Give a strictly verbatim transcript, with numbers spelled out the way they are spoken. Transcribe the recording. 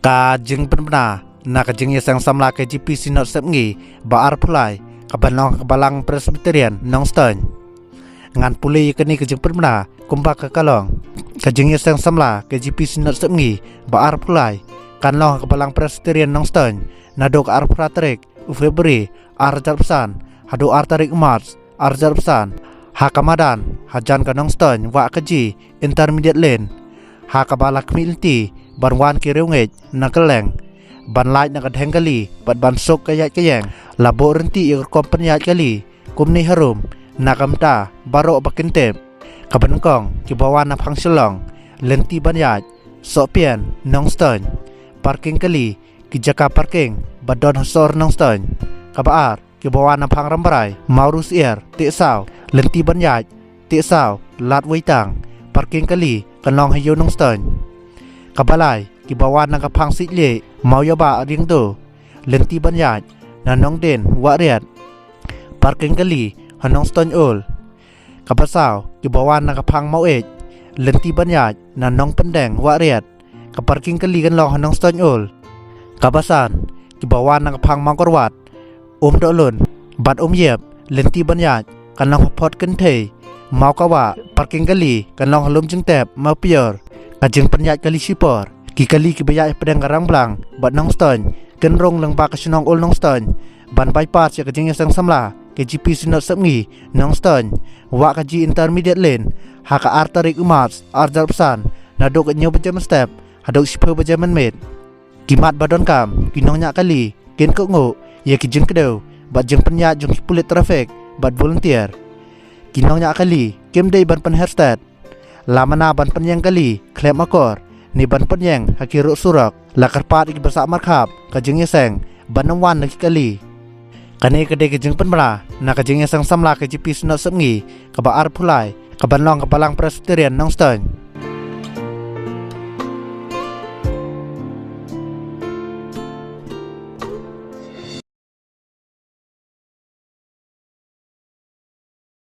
Ka jingpynbna na ka jingïaseng samla K J P Synod Sepngi ba arphew lai ka ban long ha ka Balang Presbyterian Nongstoiñ. Ngan pule ïa kane ka jingpynbna kumba ka ka long. Ka jingïaseng samla K J P Synod Sepngi ba arphew lai kan long ha ka Balang Presbyterian Nongstoiñ naduh ka arphew phra tarik u February ar hajar arphew san haduh ar tarik u March ar hajar arphew san, ha ka madan hajan ka Nongstoiñ Wahkaji Intermediate Lane, ha kaba la khmih lynti ban wan ki riewngeit na kylleng ban lait na ka dheng kali bad ban suk ka ïaid ka ïeng. La buh rynti ïa ka rukom pynïaid kali kumne harum na ka bynta baroh ba kin tip. Kaba nyngkong, kiba wan na phang Shillong, lynti ban ïaid Sohpian Nongstoiñ, parking kali, ki jaka parking ba don ha sor Nongstoiñ. Kaba ar, kiba wan na phang Rambrai, Mawrusyiar, Tiehsaw, lynti ban ïaid Tiehsaw Ladweitang, parking kali kan long ha Ïew Nongstoiñ. Kaba lai, kiba wan na ka phang Sitlieh, Mawïabah, Riangdo, lynti ban ïaid na Nongdin Wahriat, parking kali ha Nongstoiñ Old. Kaba saw, kiba wan na ka phang Maweit, lynti ban ïaid na Nongpyndeng Wahriat, ka parking kali kan long ha Nongstoiñ Old. Kaba san, kiba wan na ka phang Mawkyrwat, Umdohlun bad Umyiap, lynti ban ïaid kan long ha Photkynthei, Mawkawah, parking kali kan long ha Lumjingtep, Mawpior. Ka jingpynïaid kali shipor, ki kali kiba ïaid hapdeng ka Rangblang bad Nongstoiñ kin rung lyngba ka shnong Old Nongstoiñ ban bypass ïa ka jingïaseng samla K J P Synod Sepngi Nongstoiñ Wahkaji Intermediate Lane ha ka ar tarik u March ar hajar arphew san, naduh ka hynñiew baje mynstep haduh shiphew baje mynmiet. Ki mat ba donkam, ki nongñiah kali kin kohnguh ïa ki jingkdew bad jingpynïaid jong ki pulit traffic bad volunteer. Ki nongñiah kali kim dei ban pynher stet, la mana ban pynïeng kali khlem akor ne ban pynïeng ha ki ruh surok. La kyrpad ïa kiba sah markhap ka jingïaseng ban ym wan na ki kali. Kane ka dei ka jingpynbna na ka jingïaseng samla K J P Synod Sepngi kaba arphew lai ka ban long ha ka Balang Presbyterian Nongstoiñ.